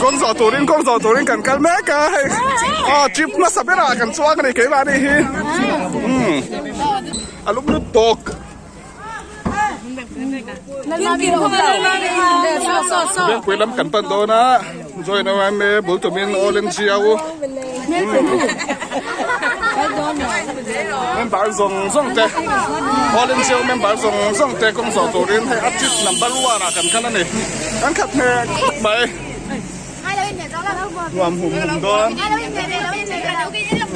Kawng zawh turin kawng zawh turin kan kal mek a hei aw trip hmasa berah kan chuang a ni keimahni hi umm a lum lut tawk. Vengpui lam kan pan dawn a join yma bul tumin all NGO member zawng zawng te all NGO member zawng zawng te kawng zawh turin hei a trip number one ah kan kal a ni kan khat hmel khawp mai. Nuam hum hum dawn.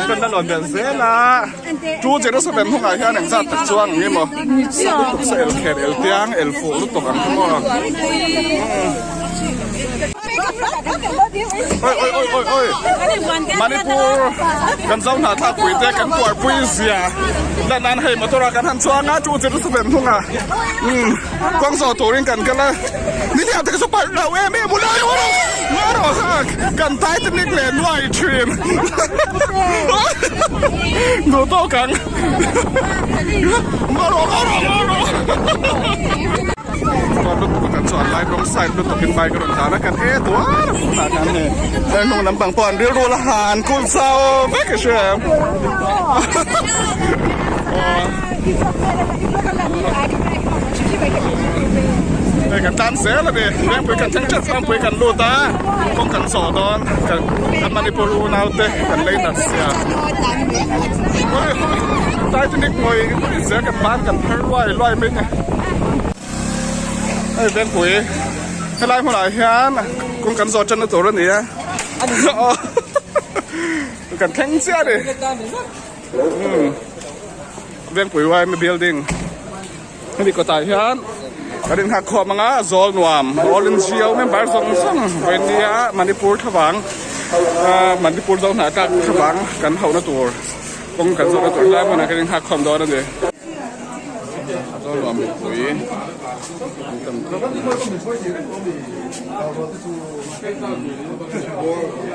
Kan la lawn belh zel a. 207 hungah hian engzat tak chuang ang emaw. Sa lutuk sa el kher el tiang el fuh lutuk ang kha maw. Oi oi oi oi oi. Manipur kan zo hna thlak pui te kan tuar pui zia. Lan nan hei motor ah kan han chuang a 207 hungah. Kawng zawh turin kan kal a, ni hliam te ka chu palh lo em em u lai rawh rawh rawh kha kan Titanic leh nuai thin duh tawk ang rawh rawh rawh rawh rawh chuan lutuk a kan chuan lai rawng side lutuk in bike a rawn tlan a kan e tuar a tah khan hei hnung lampang pawh an rilru la han kul chau vek a hria em. Hei kan tan zel a ni Vengpui kan thleng tlat Vengpui kan lut a kawng kan zawh dawn kan Manipur unau te kan lei nat sia Titanic ngawi ngawi zel kan ban kan phar luai luai mai a ni hei Vengpui helai hmunah hian kawng kan zawh tanna tur a ni a kan thleng chiah a ni. Vengpui yma building hemi kawtah hian kan inhak khawm ang a zawl nuam all NGO member zawng zawng vawinia Manipur thlavang ah Manipur zo hnah tlak thlavang kan hauhna tur kawng kan zawhna tur helai hmunah kan inhak khawm dawn a ni zawl nuam mipui an tam khawp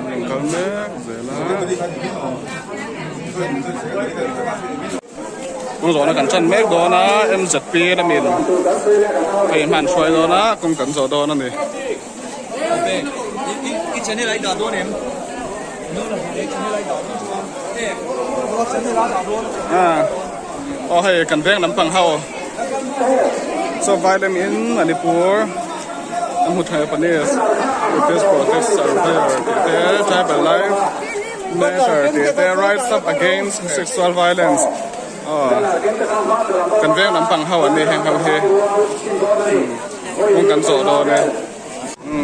mai an kal mek zel a. Kawng zawhna kan ṭan mek dawn a MZP lamin a inhman hruai dawn a kawng kan zawh dawn a ni. Aw hei kan veng lampang ho chaw vai lamin Manipur an hmu thei Japanese British protest surveyor tih te tribal life. Matter tih te rise up against sexual violence aw kan veng lampang ho an ni heng ho hi kawng kan zawh dawn e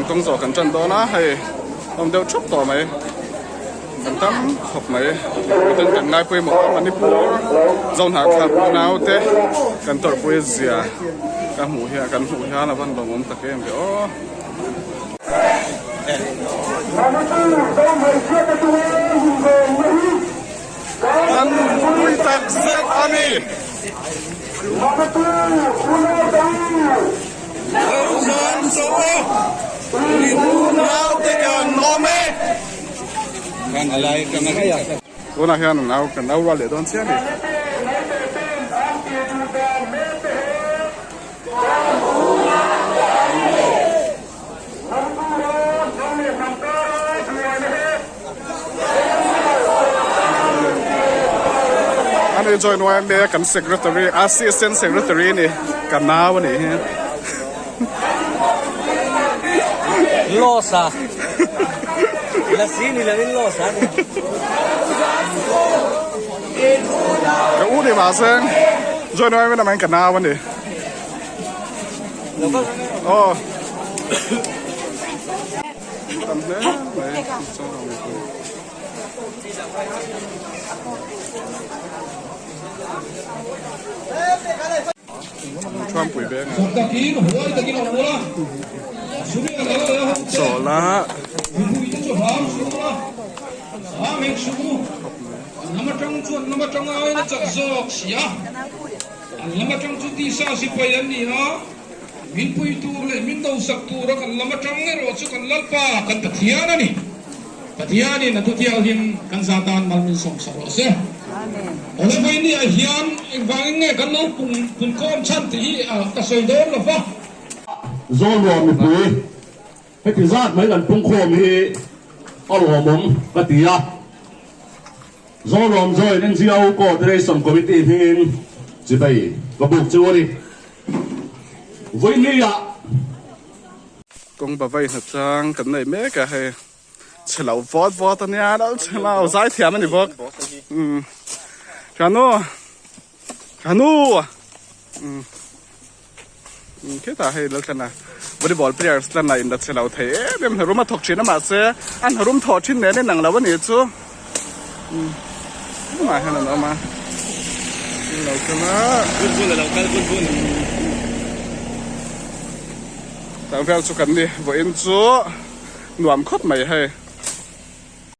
kawng zawh kan tan dawn a hei awm deuh thup tawh mai kan tam khawp mai miten kan ngai pawimawh a Manipur Zohnahthlak unau te kan tawrhpui zia ka hmuh hian kan hmuh hian a van lawmawm tak em ve aw. Kan pui tak zet a ni. Lo zan zawh e, in unaute kan awm e. Tunah hian an au kan au rual leh dawn chiah a ni. Ani join YMA kan secretary assistant secretary ni ka nau ani hi. Loss a. Lasi ni lovin loss a ni. Ka u ni mahse join YMA lamah hian ka nau ani. Aw. Tam hle mai chuan a mipui. Thuampui veng ah chawla An lam atang chu tisa sipai an ni a, min pui tur leh min dosak tura kan lam atang erawh chu kan Lalpa, kan Pathian a ni. Pathianin a thutianghlim kan za tan mal min sawmsak rawh se. Awle vawinia hian engvangin nge kan lo pun khawm chhan tih hi ka sawi dawn lo va. Zawlnuam mipui. Heti zat mai kan pungkhawm hi a lawmawm ka ti a. Zoram Joint NGO Coordination Committee hmingin chibai ka buk chu a ni. Vawinia. Kawng bavai hnatlang kan nei mek a hei chhe lo vawt vawt a nia lo chhe lo zai thiam a ni bawk umm Ranu Ranu umm umm khitah hei lo thlen a volleyball players tlan lah in la chhe lo thei em em hnarum a thawk thin a mahse a hnarum thawh thin nen in ang lo a nih chu umm tumah hian an awm a lo kal a. Tlangvel chu kan ni vawiin chu nuam khawp mai hei.